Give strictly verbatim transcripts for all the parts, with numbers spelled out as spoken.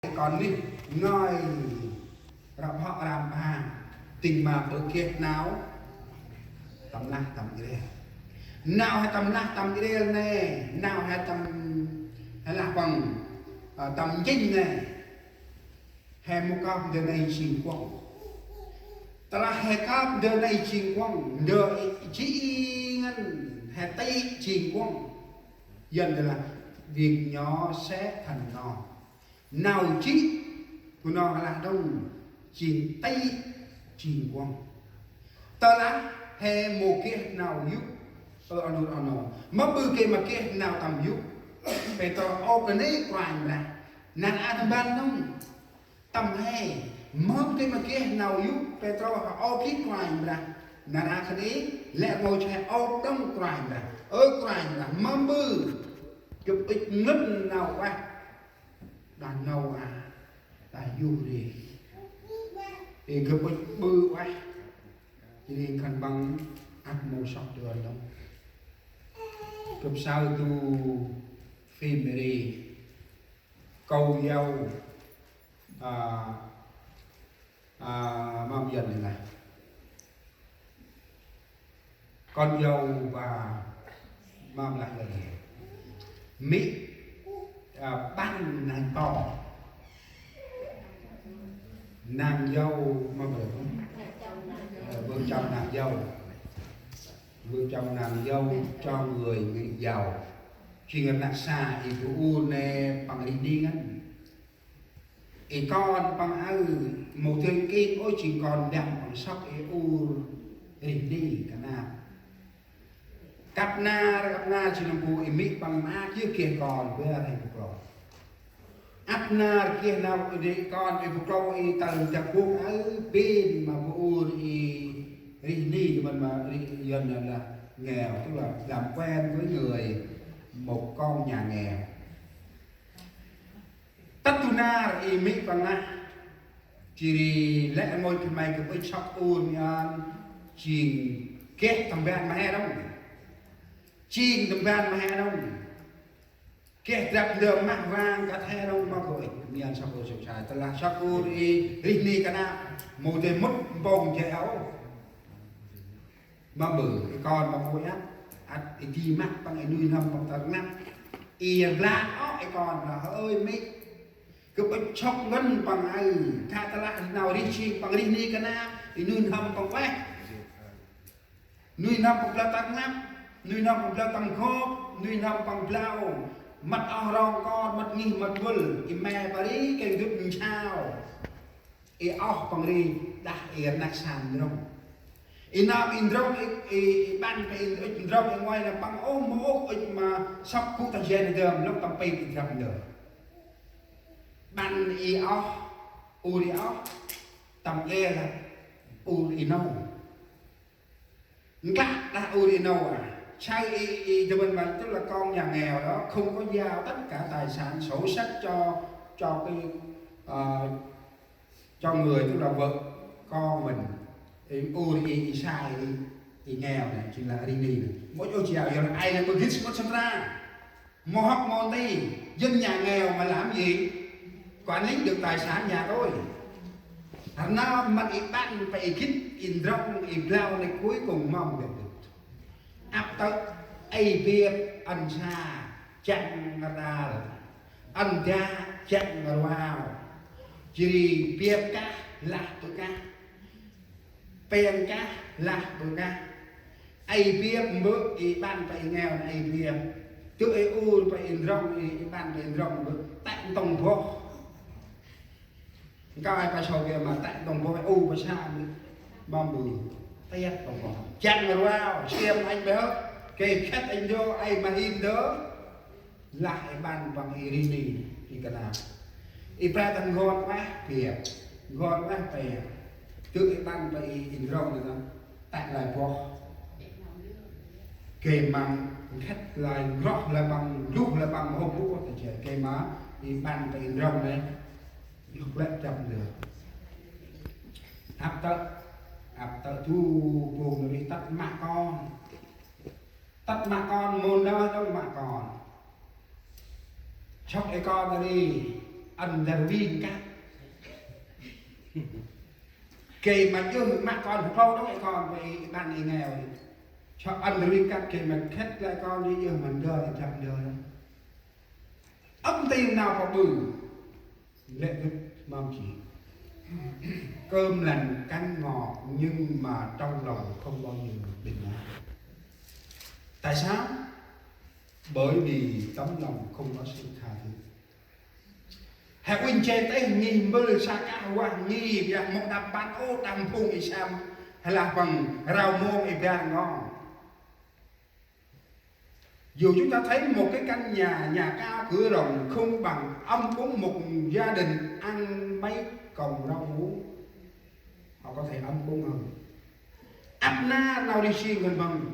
kon nuyh ngơi rŏ hŏ ram pha, tĭng ma ƀư geh nau tâm lah tâm ndrel. Nau he tâm lah tâm ndrel nê, nau he tâm, he lah păng, ơ, tâm njêng nê. He mâu kơp ndơ nây jêng kuŏng. Tơ lah he kơp ndơ nây jêng kuŏng, ndơ i jêng ngăn he tĭ jêng kuŏng. Yơn tơ lah việc nhỏ sẽ thành to. Nau jêh, bu nau lah đŏng, jêng tĭ jêng kuŏng. Tơ lah he mâu geh nau yô̆, ơ, oh nô, oh nô. Mâm ƀư geh ma geh nau tâm yô̆, Pêtrô ôp nanê̆ Kôranh Brah. Nar aơ tâm ban đŏng. Tâm he, mâm geh ma geh nau yô̆, Pêtrô ôp gĭt Kôranh Brah. Nar aơ khân ê, lĕ rngôch he ôp đŏng Kôranh Brah. Ơ Kôranh Brah, mâm ƀư gâp ŭch ngăn nau ueh đah nau a, đah yuh ri. Ê gâp ŭch ƀư ueh. Jêh ri khân păng ăt mâu sŏk dơn đŏng. Gâp saơ du phim ri. Kâu yau, a, a, mâm Yuăn lah. Kon yau ba mâm lah Yuăn. Mê̆, a, ƀăn nang to. Nang yau mâm lah. Ơ, vợ chồng nang yau. Vợ chồng nang yau cho người nghỉ yau. Jêng rnăk sa i bu ur nê păng rêh ni ngăn. I kon păng aơ, mâu dơi kêng ôh jêng kon ndăm păng sŏk i ur rêh ni kanap. Kăp nar, kăp nar jêng nâm bu i mê̆ păng maak yơh geh kon, bar he bu klô. Ăp nar geh nau i kon i bu klô i tơl dak bôk aơ, bêng ma bu ur i rêh ni, mân ma rêh Yuăn là nghèo, tức là làm quen với người một con nhà nghèo. Tât du nar i mê̆ păng lah. Jêh ri lĕ rngôch khân may gâp ŭch sŏk ur mian, jêng geh tâm ban ma he đŏng. Jêng tâm ban ma he đŏng. Geh drăp ndơ mah vang kơt he đŏng ma gâp ŭch mian sŏk ur sŏk sai. Tơ lah sŏk ur i rêh ni kanap, mâu dơi mŭt mpông jay ôh. Mâm ƀư, i kon păng ui ăt, ăt i di măt păng i nuih n'hâm păng tât ngăp. I blah ôh i kon lah, hơi mê̆. Gâp ŭch sŏk ngăn păng aơ, kah tơ lah nau rêh jêng păng rêh ni kanap, i nuih n'hâm păng ueh. Nuih n'hâm păng blau tât ngăp, nuih n'hâm păng blau tâm gop, nuih n'hâm păng blau. Mât oh rong kon, mât ngih, mât vâl, i mê̆ păng ri, kêng dŭt nsau. I oh păng ri đah i rnăk sa ndrŏng. I nơm i ndrŏng i, i, i ƀăn pa i ŭch ndrŏng i ngoai nơm păng ôh mâu ôh ŭch ma sŏk gŭ ta jen dơm lŏng tâm pit i drăp ndơ. Ƀăn i oh, ur i oh, tâm e lah, ur i nâu. Nklă đah ur i nâu a. Sau i, i, dơ mân mân, tức là con nhà nghèo đó không có giao tất cả tài sản sổ sách cho, cho cái, ờ, cho người, tức là vợ con mình. I ur i, i sai i, i nghèo này, chính là rêh ni này. Mâu ôh giao, yơn ai nây mâu gĭt mâu sân tra. Mâu hŏk mâu nti, dân nhà nghèo mà làm gì? Quản lý được tài sản nhà tôi. Rnơm mân i ƀăn pa i gĭt i ndrŏng i blau nây cuối cùng mâm gĭt. Ăp tơ̆, ê biăp ăn sa, chăng rnal, ăn da, chăng rvao. Jêh ri biăp kah, lah bơh kah. Pêng kah, lah bơh kah. Ê biăp mbơ̆ i ƀăn pa i nghèo nây ê biăp. Tơ ê ur pa i ndrŏng i, i ƀăn pa i ndrŏng mbơ̆. Tĕ ntông boh. Nkah ai pa sau biăp ma tĕ ntông boh, ur pa sa mbơ̆. Mâm ƀư. Tĕ ntông boh. Chăng rvao, siăm anh bơh. Kê khĕt anh dô, ai ma hin dô. Lah i ƀăn păng i rêh ni, i kanap. I pre ta ngon ueh, biăp. Ngon ueh, biăp. Tơ i ƀăn pa i, i ndrŏng nây nơh. Tĕ lai boh. Gay ma nkhât lai, ngroh lai păng, luh lai păng, hôm bŭk ta che. Gay ma i ƀăn pa i ndrŏng nây. Luh lĕ chăm ndơ. Ăp tơ̆, ăp tơ̆ du bông nây tât ma kon. Tât ma kon, mâu nơh đŏng ma kon. Sŏk i kon ta ri, ăn ndơ ri kăp. Gay ma djơh ma kon hô đŏng i kon, i ƀăn i ngeo. Sŏ ăn ndơ ri kăp gay ma khât lĕ kon djơh ma ndơ, i jăp ndơ. Ăp ntil nau pă ƀư. Lĕ gâp mâm jêng. Cơm lành cánh ngọt nhưng mà trong lòng không bao giờ bình an. Tại sao? Bởi vì tấm lòng không có sự tha thứ. He uănh che têh ngih mbơh sa kah vah ngih biă mâu đăp ƀăn ôh đah phung i Sam. He lah păng rau mông i bar ngo. Dù chúng ta thấy một cái căn nhà, nhà cao cửa rộng không bằng ấm cúng một gia đình ăn mấy cọng rau muống. Họ có thể ấm cúng hơn. Ăp nar nau ri sing ngăn măng.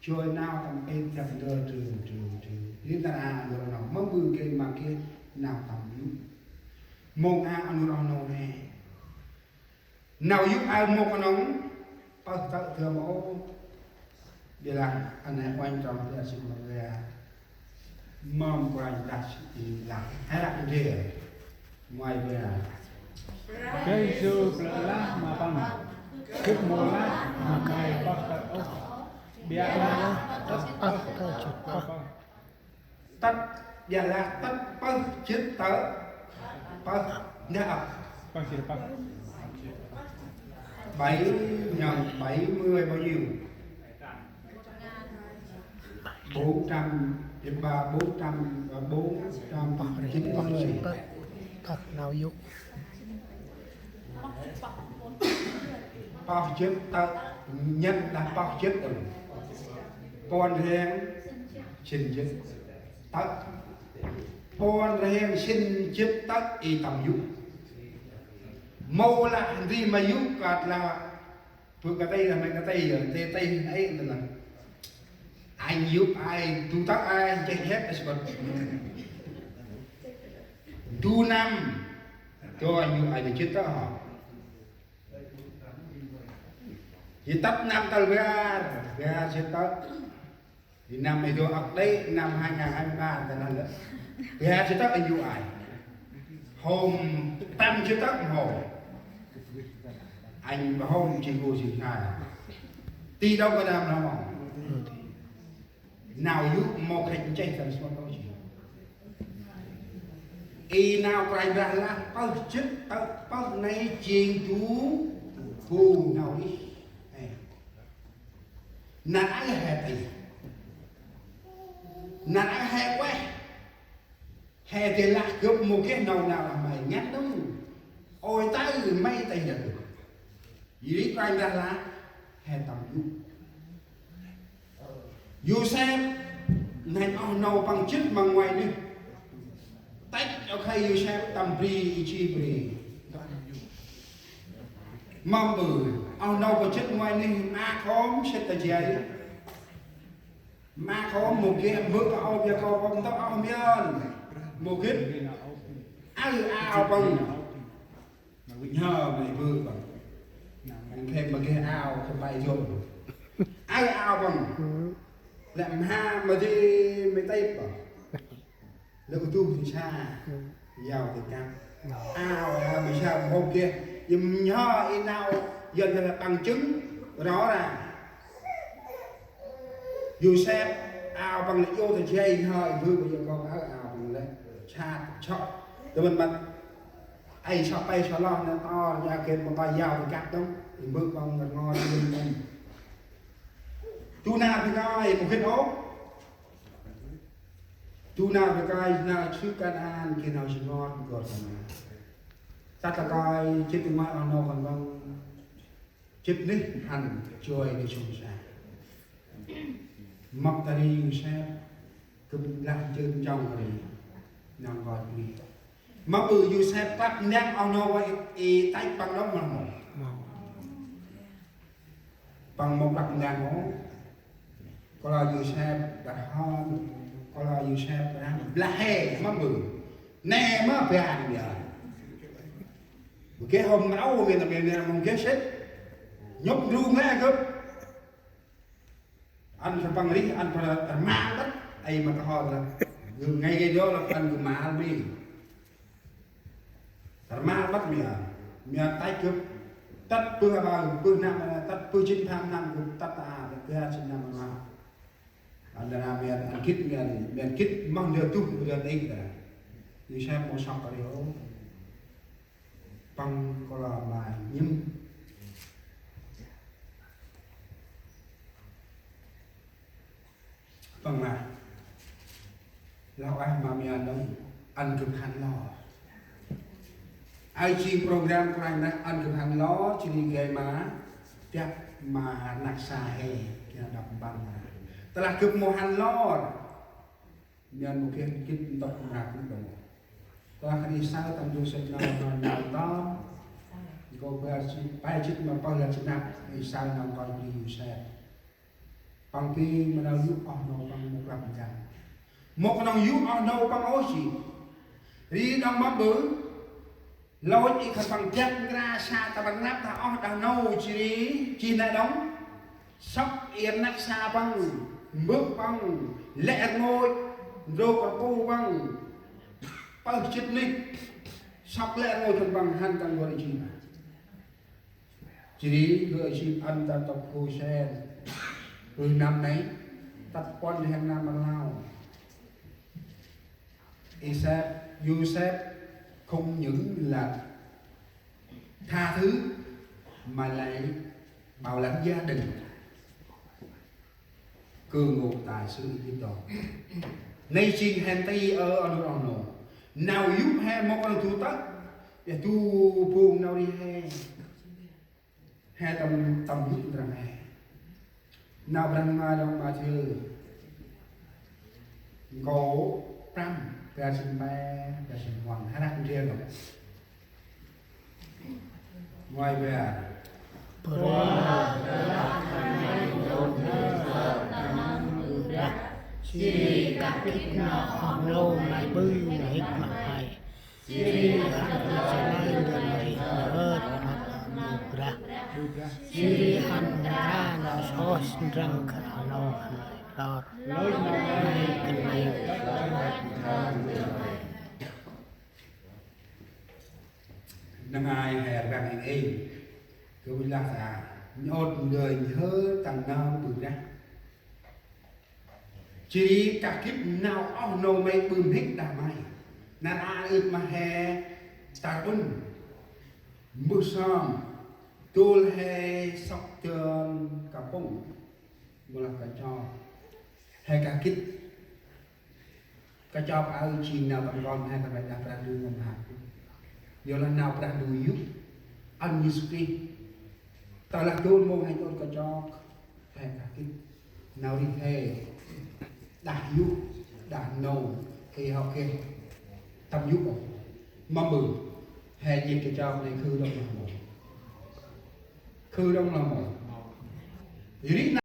Joi nau tâm pet tâm ndơ trư, trư, trư. Ri ta ra ngăn nau măng bư kê ma kê nau tâm yŭ. Mông a anu rau nau nê. Nau yŭ a mông a nông. Pơh tơ̆ thơm ôh. Ƀiălah, ăn he uănh trong ƀiă sĭt ma ƀiă. Mâm kôranh đah sĭt i lah. He lah ndrel. Ngoai ƀiă. Kôranh Yêsu plơ̆ lah ma păng. Gâp mâu lah ma kôranh pơh tơ̆ ôh. Ƀiălah tât pơh tât jât pơh. Tât ƀiălah tât pơh jât tơ̆. Pơh. Ndah ăp. Pơh jât pơh. Bảy nhầm bảy mươi bao nhiêu? Bốn trăm, ba, bốn trăm, bốn trăm chín mươi. Pơh nau yŭ. Pơh jât tơ̆, nhận là pơh jât tơ̆. Puăn rhiăng sĭn jât tơ̆. Puăn rhiăng sĭn jât tơ̆ i tâm yŭ. Mâu lah ndri ma yŭ kơt lah Bơ kơ tây là mày kơ tây, tây, tây ấy là anh yŭ ai, du tăk ai, chạy hết ai sbăt. Du năm, cho anh yŭ ai được chết tăk hả? Thì tăk năm tal bar, bar chết tăk. Thì năm này tôi ấp đấy, năm hai ngàn hai mươi ba ta nói là bar chết tăk anh yŭ ai. Hôm tăm chết tăk hôm. Anh hôm chỉ ngồi gì khai. Ti đâu có làm đâu mà. Nau yŭ mâu khĕch ncheh tâm sôn đâu gì. I nau Kôranh Brah lah pơh jât tơ̆ pơh nây jêng du phung nau rêh. Ê. Nar aơ he tih. Nar aơ he ueh. He tih lah gâp mâu geh nau nau lah may ngăn đŏng. Ôi tơ may tih lah gâp. Ri Kôranh Brah lah he tâm yŭ. Yôsep nây oh nô păng jât ma ngoai nuyh. Têch, ô kê, Yôsep tâm bri, i chi bri. Mâm ƀư, oh nô păng jât ngoai nuyh, ma khôm sĭt ta jay. Ma khôm mâu geh, mbơ̆ ta ôp Yakôp păng ntŭk oh miăn. Mâu gĭt. Aơ ao păng. Nhơ may bơ păng. Ăn khêm ma geh ao khêm may jôm. Aơ ao păng. Lĕ mha ma di may têp păng. Lĕ u tuh di sa. Yau di kăp. Ao, ao may sa mâu geh. Yơh nhơ i nau. Yơn là bằng chứng rõ ràng. Yôsep ao păng lĕ yô ta jay nhơ i bơ păng yô kông ao, ao păng lĕ. Sat sŏ. Tơ mĭn măt. Ay sŏ pay sŏ lŏ nê to, ya geh ma bay yao ta kăp đŏng. I mbơ̆ păng ngăt ngo ta mĭn mĭn. Du nau bri kơi, mâu gĭt ôh. Du nau bri kơi, nau sư Kanaan, geh nau sư ngot, gor Kanaan. Tât ta kơi, jêt ngoai oh nô khân păng. Jêt nuyh hăn joi nuyh sông sa. Mâp ta ri Yôsep, gâp lah jơm jŏng ri. Nau ngot ri. Mâm ƀư Yôsep klăp ndăng oh nô i, i têch păng đŏng mâm mâu. Păng mâu klăp ndăng ôh. Kŏ lah Yôsep đah hŏm, kŏ lah Yôsep đah blah he, mâm ƀư. Nê mâm ƀư ăn ya. Mâu geh hôm mrâu, mâu geh, mâu geh sĭt. Nhŭp ndru nge gâp. Ăn sa păng rih, ăn păng rmang băt, ay ma kơho lah. Gâp ngai gay dô lah, ăn gâp mal mi. Rmal mât mian, mian tăch gâp, tât bơh aƀaơ, bơh năm, tât bơh jât pham năm gâp tât a, tât bơh jât năm aƀaơ. Ăn đah mian, ăn gĭt mian, mian gĭt măng lơ tuh, lơ têng ta. Yôsep mâu sŏk ri ôh. Păng kŏ la ma nhĭm. Păng lah: Lah ueh ma mian nơh, ăn gâp hăn lor. Aơ jêng program Kôranh Brah ăn gâp hăn lor, jêh ri gay ma, biăp ma rnăk sa he, gay đăp mpăn ma. Tơlah gâp mâu hăn lor, mian mâu geh gĭt ntŭk mra gĭt đŏng. Tơlah kơt Êsai tâm du sĕch nau nau nau tâm, nkô̆ bar jât, pe jât ma pơh lăp jât năp, Êsai nau nkoch bri Yôsep. Păng bêng ma nau yô̆ oh nô păng mâu klăp ndăm. Mâu knŏng yô̆ oh nô păng ôh jêh. Ri đŏng mâm ƀư. Lôch i khân păng biăp nkra sa tâm rnglăp đah oh đah nô jêh ri jêh nây đŏng. Sŏk i rnăk sa păng, mbơ̆ păng, lĕ rngôch, ndrôk rpu păng. Pơh jât nĭch. Sŏk lĕ rngôch khân păng hăn tâm n'gor Êjip. Jêh ri gơ̆ jêng ăn ta tŭk Gôsen. Bơh năm nây, tât puăn rhiăng năm ma rlau. Êsep, Yôsep không những là tha thứ mà lại bảo lãnh gia đình cư ngụ tại xứ Êjip đó. Nây jêng he nti ơ oh nô, oh nô. Nau yô̆ he mâu knŏng du tơ̆, ya du bông nau ri he. He tâm, tâm yô̆ ndrăng he. Nau Brah Ndu ngơi đŏng Mathiơ. Nkô̆ prăm, bar jât pe, bar jât puăn. He răk ndrel đŏng. Ngoai bar. Brah, jêh kah gĭt nau oh nô may ƀư ma hik ma hay. Jêh ri hăn rnăk sa nây ndrel may hơt ma Brah. Jêh ri hăn nkra nau soh ndrăng kơ oh nô hăn lor. May kơt nây. Năng ai he rvăng êng êng. Kơ ƀĭ lah ta. Nhŏt ndơi nhhơ tăng nau ƀư Brah. Jêh ri kah gĭt nau oh nô may ƀư mhĭk đah may. Nar aơ ưt ma he tar ŭn. Mbơh sơm. Dôl he sŏk dơn kapŭng. Mâu lah kachok. He kah gĭt. Kachok aơ jêng nau tâm rkong he tâm rkong đah Brah Ndu ngăn hăk. Yor lah nau Brah Ndu yô̆. Ăn Yêsu Krist. Tơlah dôl mông he nhŭp kachok. He kah gĭt. Nau ri he. Đah yô̆. Đah nô. He hŏk he. Tâm yô̆ ôh. Mâm ƀư. He jêng kachok nây khư đŏng lah mâu. Khư đŏng lah mâu. Ri